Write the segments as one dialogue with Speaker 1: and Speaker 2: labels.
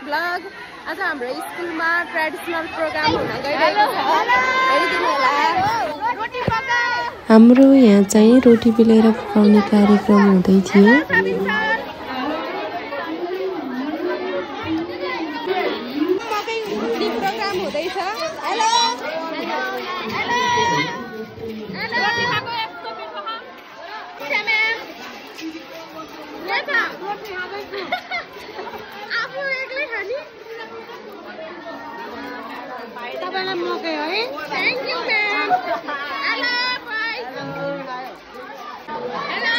Speaker 1: Blog. आज हाम्रो स्कुलमा ट्रेडिसनल प्रोग्राम हुन गइरहेको छ। हेरिदिनु होला। रोटी पका।
Speaker 2: हाम्रो यहाँ चाहिँ रोटी बेलेर पकाउने कार्यक्रम हुँदै थियो।
Speaker 1: प्रोग्राम हुँदैछ। हेलो आफू एक्लै खाने तपाईलाई मकै है। Thank you ma'am. Hello bye. Hello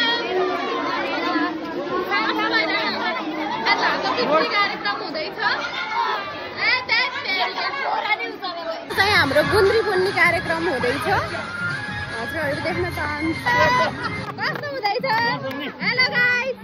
Speaker 1: आज हाम्रो पिकनिक कार्यक्रम हुँदैछ। चाहिँ हाम्रो गुन्द्री बुन्ने कार्यक्रम हुँदैछ। हजुरहरू देख्न चाहन्छ कस्तो हुँदैछ। Hello guys.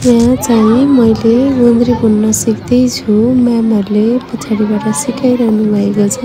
Speaker 2: यहाँ चाहिँ मैले गुन्द्री बुन्न सिक्दैछु। म्यामहरूले पछाडिबाट सिकाइरहनु भएको छ।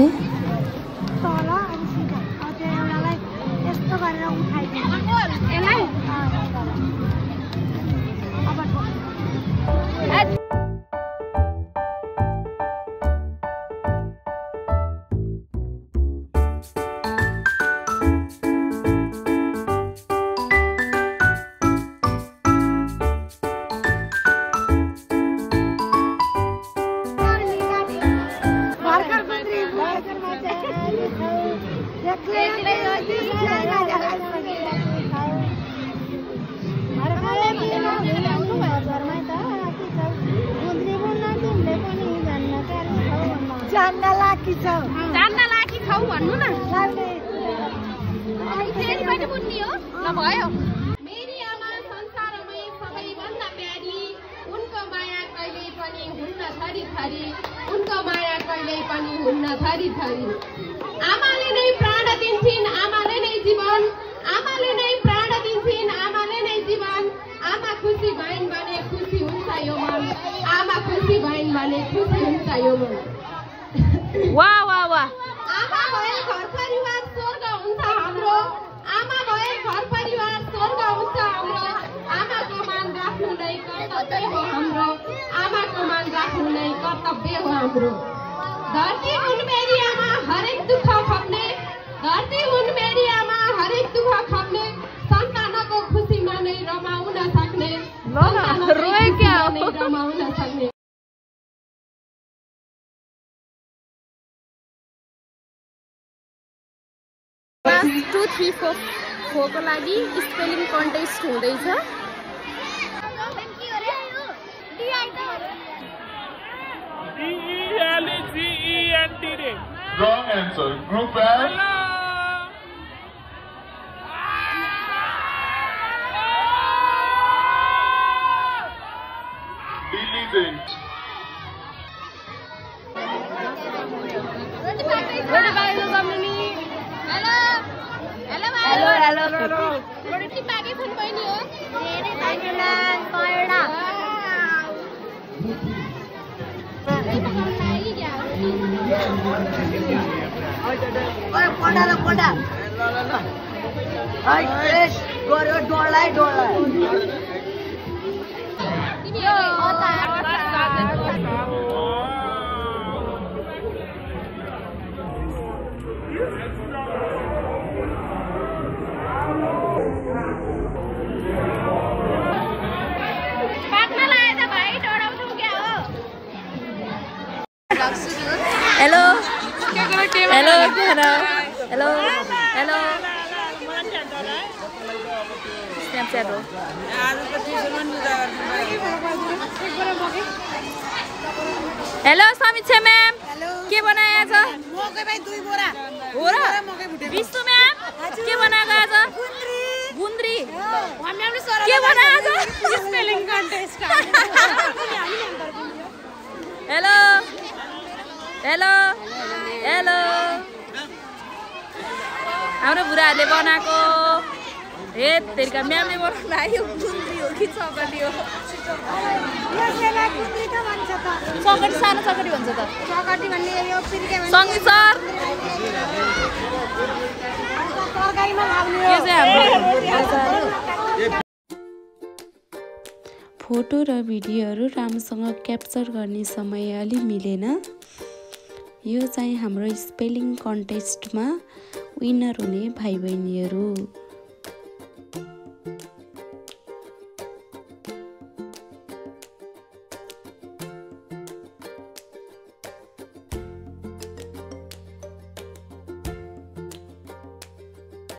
Speaker 2: जान्न लागी छौ भन्नु न। फेरि पनि बुन्नी हो ल भयो। मेरी आमा संसारमै सबैभन्दा प्यारी, उनको माया कहिले पनि हुन्न थरी थरी, उनको माया कहिले पनि हुन्न थरी थरी। आमाले नै प्राण दिन्छिन्, आमाले नै जीवन, आमाले नै प्राण दिन्छिन्, आमाले नै जीवन। आमा खुसी भइन् भने खुसी हुन्छ यो मन, आमा खुसी भइन् भने खुसी हुन्छ यो मन। वाह वाह वाह। आमा भए घर परिवार स्वर्ग हुन्छ हाम्रो, आमा भए घर परिवार स्वर्ग हुन्छ हाम्रो। आमाको मान राख्नु नै कर्तव्य हो हाम्रो, आमाको मान राख्नु नै कर्तव्य हो हाम्रो। धरती हुन् मेरी आमा हरेक दुःख खप्ने, धरती हुन् मेरी आमा हरेक दुःख खप्ने। सन्तानको खुसीमा नै रमाउन सक्ने, रमाउन सक्ने। 2, 3, 4 को लागि स्पेलिङ कन्टेस्ट हुँदैछ।
Speaker 3: Wrong answer. Group F. Diligent.
Speaker 1: Hello रोटी पाके छन् बहिनी हो। धेरै धन्यवाद कयडा। ओए कोडा ल कोडा। ल हाय फ्रेश गर्यो डोलाई डोलाई। तिमी हो त hello hello hello hello hello Snapchat हो। हेलो समीक्षा म्याम के बनाए आज?
Speaker 4: मकै भाइ 2 बोरा
Speaker 1: हो र? विष्णु म्याम के बनाएको आज? गुन्द्री। के बनाए आज?
Speaker 4: Spelling contest.
Speaker 1: Hello hello hello हाम्रो बुढाहरूले बनाएको। हे तेरिका म्यामले बनाउनु लाग्यो। गुन्द्री हो कि चकली हो?
Speaker 5: सकटी सानो सकटी भन्छ त
Speaker 1: चकटी भन्ने यो फेरि के भन्छ
Speaker 5: सङ्गीत सर
Speaker 1: तरकारीमा लाग्ने
Speaker 5: यो चाहिँ हाम्रो
Speaker 6: फोटो र भिडियोहरू राम्रोसँग क्याप्चर गर्ने समय अलि मिलेन। यो चाहिँ हाम्रो स्पेलिङ कन्टेस्टमा विनर हुने भाइ बहिनीहरू।